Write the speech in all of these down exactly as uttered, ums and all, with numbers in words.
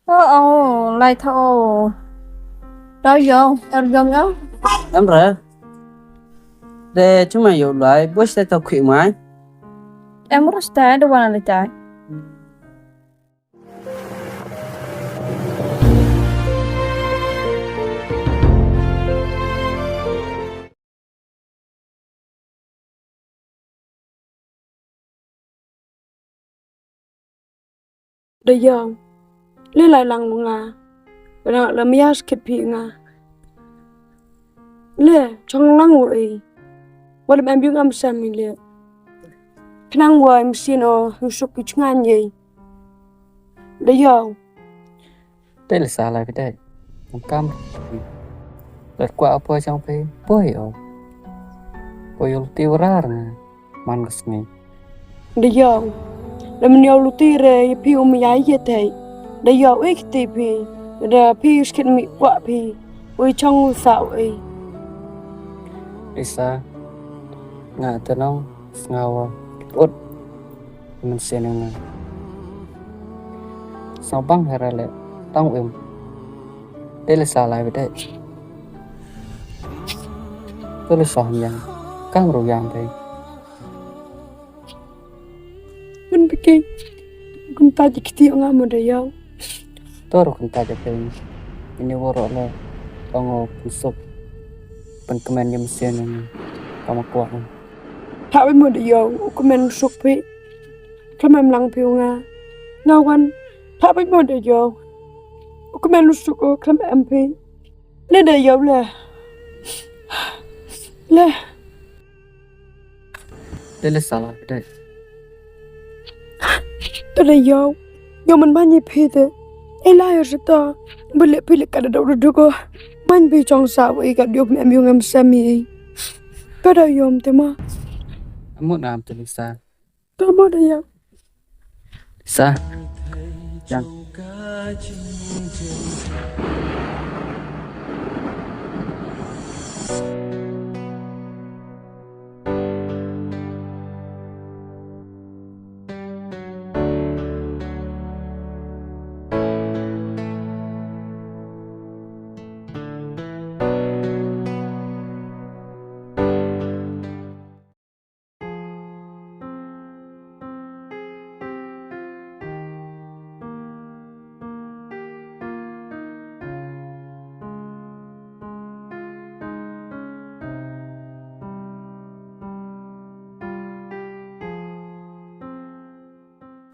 O, o, lai tha o. Tau yo, er yong yo. Em re. De, chuma yo lai, bus de tau khwi mai. Em re sta, de wan le tai. Da yong, le lai lang wa nga. Wa nga la mia skit phi nga. Le, chong lang wa i. Wa lem em yung am sam i le. Khnang wa em sien o, yu suk yu chngan ye. Da yong. Te le sa lai phi dai. Kam kam. Lat kwah poi chong phi. Poi o. Poi ul ti warar nga. Man ka sngi. Da yong. Da men yow luti re, ya phi um ya ye te. Da yow, e kti phi. Da phi skit mi kwah phi. Ui chong u sa ui. Isa. Nga te nong. Sngawa. Ut. Mynsiem nga. Sñiaw bang hera le, tang u em. Te le sa lai beit. Te le sa yang. Kam ru yang te. Mun piki. Kun ta ji kti nga mo da yow. Tor kun ta ji te. Ini woro le. Tang u pynsuk. Pynkmen ya mynsiem nga. Kam kwah. Tha phi mo da yow, u kmen suk phi. Khlem em lang phi u nga. Nga wan. Tha phi mo da yow. U kmen suk u khlem em phi. Le da yow le. Le. Le le sa la phi dai. To da yow. Yow man man ye phi te. E la yow sa to. Bele phi le ka da dok dok ko. Man phi chong sa wa i ka diok me em yung em sa mi. Ka da yow te ma. Amut na am te le sa. To ma da yow. Sa. Yang.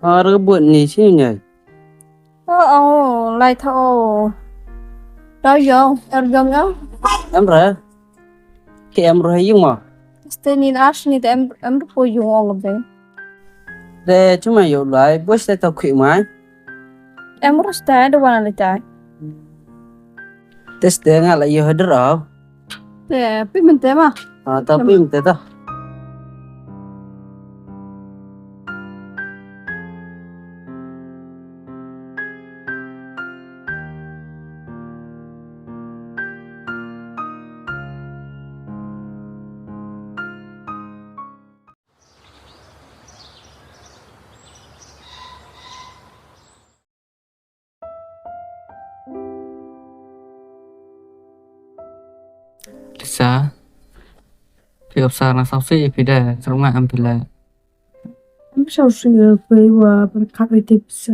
Ar ka buat ni chi ni. O, o, lai tha o. Tau yong, er yong yong. Em re. Ki em re yung ma. Ste ni ar ni te em, em re po yung ong be. De chuma yo lai, bus de tau khwi mai. Em re ste de wan le tai. Te ste nga la yo hader au. Te, phi mynta ma. Ah, ta phi mynta ta. Lisa, phi ap sa na sa phi phi da, sa nga am phi la. Am sa si phi wa berkat ri tip sa.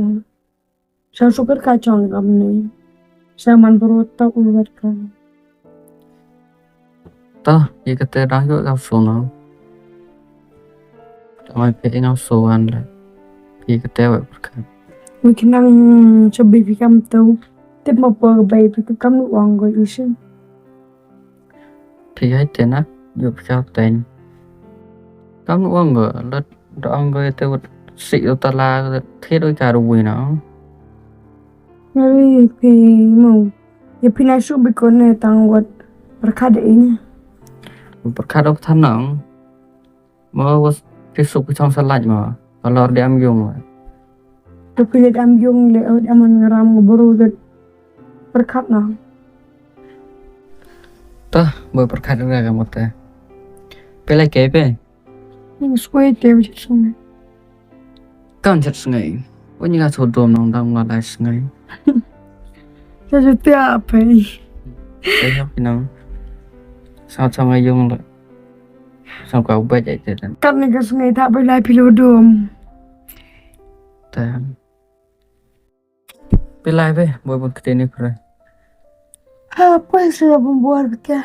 Sa sukar ka chong kam ni. Sa man bro ta u berkat. Toh, ya kata dah yuk kau sunau. Tamai phi ngau suan le. Phi kata wek berkat. Wi khnang chabi phi kam tu. Tip mo po ka bai phi kam nu ong ko isin. Phi hai te na, yuk phi kau ten. Kam nu ong ko, lat da ong ko te wet si u tala, thied u ka ru wi na. Ngari phi mo. Ya phi na su bi ko ne tang wat berkat de ini. Berkat op thanang. Mo was phi su phi chong sa laj mo. Kalor de am yung mo. To phi le de am yung le, o de am ngaram ngo bru de berkat na. Tah, bo berkat de ka mo te. Pele ke pe. Ni skwai te wi chit sngai. Kan chit sngai. Wan ni ka so dom nong dang la lai sngai. Te ju tia phi. Te hap ki nang. Sa chong a yung la. Sa ka u bait ai te tan. Kat ni ka sngi tha bai lai phi lo dum. Te. Pi lai be, boi bun ktini pre. Ha, poi sura bun buar bika.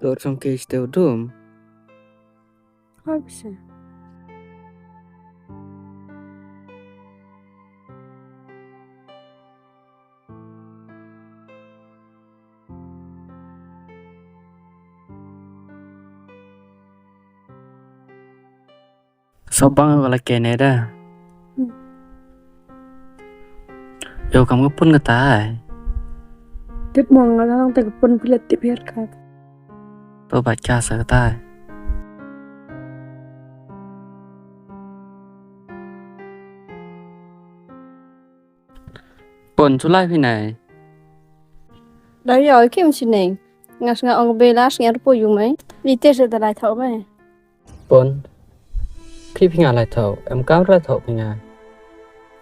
Tor song ke ste u dum. Hoi bise. Sobang wala kene da. Hmm. Yo kam ka pun ka tai. Tip mong nga lang te ka pun pilet tip her ka. To ba cha sa ka tai. Pon, chu lai phi nai? Da yo, kim chi neng. Nga snga ong be la snga ru po yu mai. Li te se da lai thau mai. Pon, phi phi nga lai thau, em kam lai thau phi nga.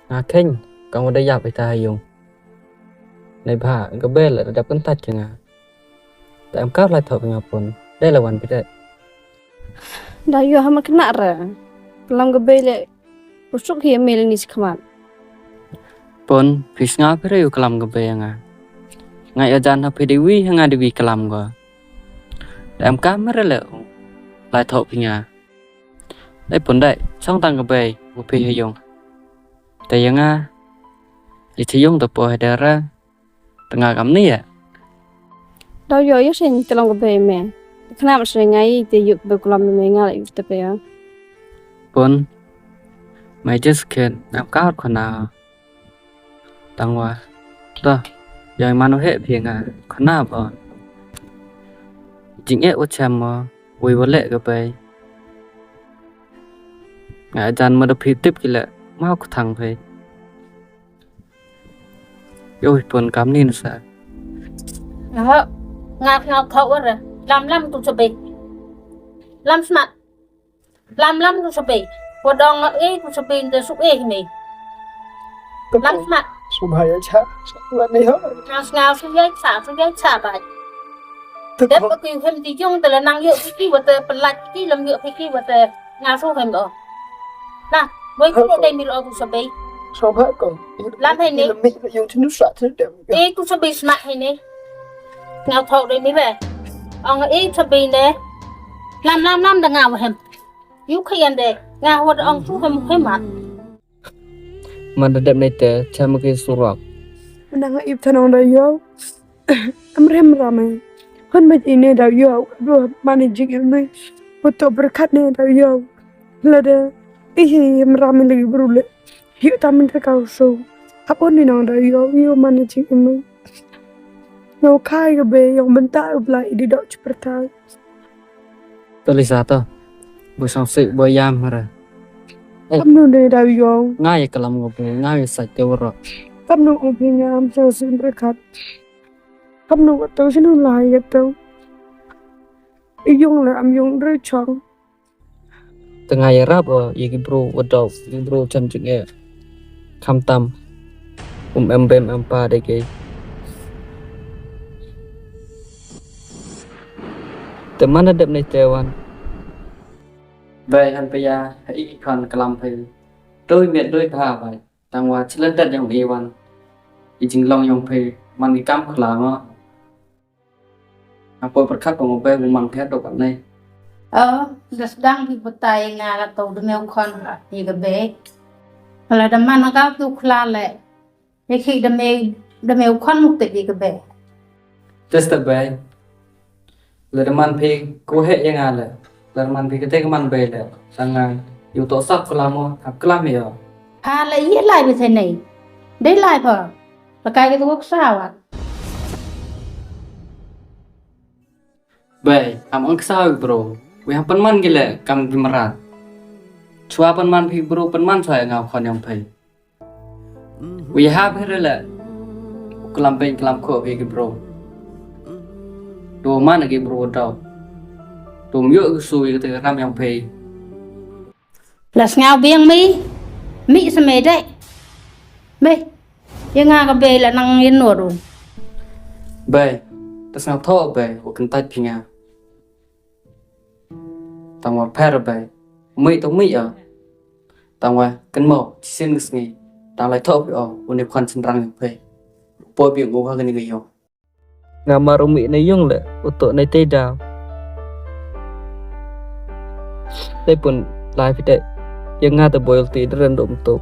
Nga kheng, kam wa da yap ita ha yung. Nei bha, ka be la da dap kan tat ki nga. Ta em kar lai thok nga pon. Dei la wan phi dei. Da yo ha ma kena re. Kalam ka bei le. Usuk hi mel ni si khmat. Pon, phi snga phi re u kalam ka bei nga. Nga ya jan ha phi dei wi ha nga dei wi kalam ko. Da em kam re le. Lai thok phi nga. Dei pon dei, chong tang ka bei, u phi ha yung. Te ya nga. Li thi yung da po ha dei ra. Tanga kam ni ya. Daw yo yo sing te long ka bei me. Khnam sing ngai te yuk be kulam me nga la yuk te pe ya. Pon. Mai just khen nam ka khona. Tang wa. To. Yang manu he phi nga khona pon. Jing e wa chem mo. Wei wa le ka bei. Nga jan mo da phi tip ki le. Mau ka thang phi. Yo, pon kam ni nu sa. Nga, nga, nga khau re. Lam, lam tu sa bei. Lam smat. Lam, lam tu sa bei. Wa dong e tu sa bei nda su e hi me. Lam smat. Su bha ya cha. Sa la ni ho. Nga, nga su ya cha, su ya cha bai. Dep ko ki hem di jong te la nang yo ki wa te pelat ki lam yo ki wa te. Nga so hem o. Na, wei ko te mil o ku sa bei. So ba ko. Lam he ne. Lam mi yung chinu sa te dem. E ku sa bei smat he ne. Nga thok de mi be. Ong e sa bei ne. Lam lam lam da nga wa hem. Yu khayan de. Nga wa ong su hem hem mat. Man da dep ne te, chama ke surok. Nang ip thanong da yo. Em rem rame. Hon ma i ne da yo. Do man i jing em ne. Puto berkat ne da yo. Lada. Ihi em rame lagi bru le. Hiu tamin te kau so. Apon ni nang da yo. Yo man i jing em ne. Yo kai ka be. Yo benta u bla i di dok chupertai. To Lisa to. Bo song sik bo yam hara. Eh. Kam nu ne da yong. Nga ya kalam ngo bo, nga ya sa te waro. Kam nu u phi nga am song sik berkat. Kam nu wa to sinu lai ya to. I yung le am yung re chong. Te nga ya rap o, ya ki bro wa dok, ya ki bro cham jing e. Kham tam. Um em bem em pa de ke. Te man da dep ne te wan. Bai han pa ya, ha i khon kalam phi. Doi miet doi pha bai. Tang wa chlen dat yong i wan. I jinglong yong phi, man i kam khla ngo. Apo perkhat ko mo bai, man phi dok ne. O, da sdang ki batai nga la to de meu khon i ka be. Kala da man ka tu khla le. Ye khi da me, da me u khon muk te ki ka be. Tes ta be. Le da man phi ko he ya nga le. Le da man phi ka te ka man be le. Sang nga yu to sap kala mo, hap kala me yo. Ha le ye lai be te nei. Dei lai pha. Ba kai ka tu ko sa wa. Bai, am ang ksaw bro. Wi ham pan man gile kam ki marat. Chwa pynman phi bru pynman chwa ya nga u khon yong phi. Wi ha phi re le. U klam beiñ klam khoh phi ki bru. Du man ki bru daw. Du ym yoh ki su ya ka te ka ram yong phi. La sngaw biang mi. Mi sa me de. Be. Ya nga ka be la nang yin no ru. Be. Ta sngaw tho be. U kyntait phi nga. Tang wa pher be. Mih tu mih o. Tang wa kynmo, chisien ka sngi. Tang lai thoh phi o, u ni khon chynrang yong phi. Poi biang u ha kani ka yong. Nga mar u mih na yong le, u toh na te daw. Te pun lai phi te. Ya nga te boi ti dren dum tu.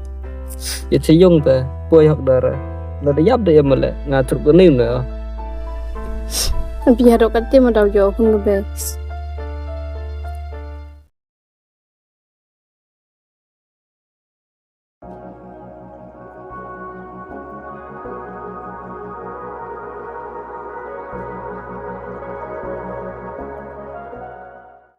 Ya chi yong te, poi hok dara. La da yap de ya male, nga truk ni na. Bi ha dok ka te ma daw yo hun be.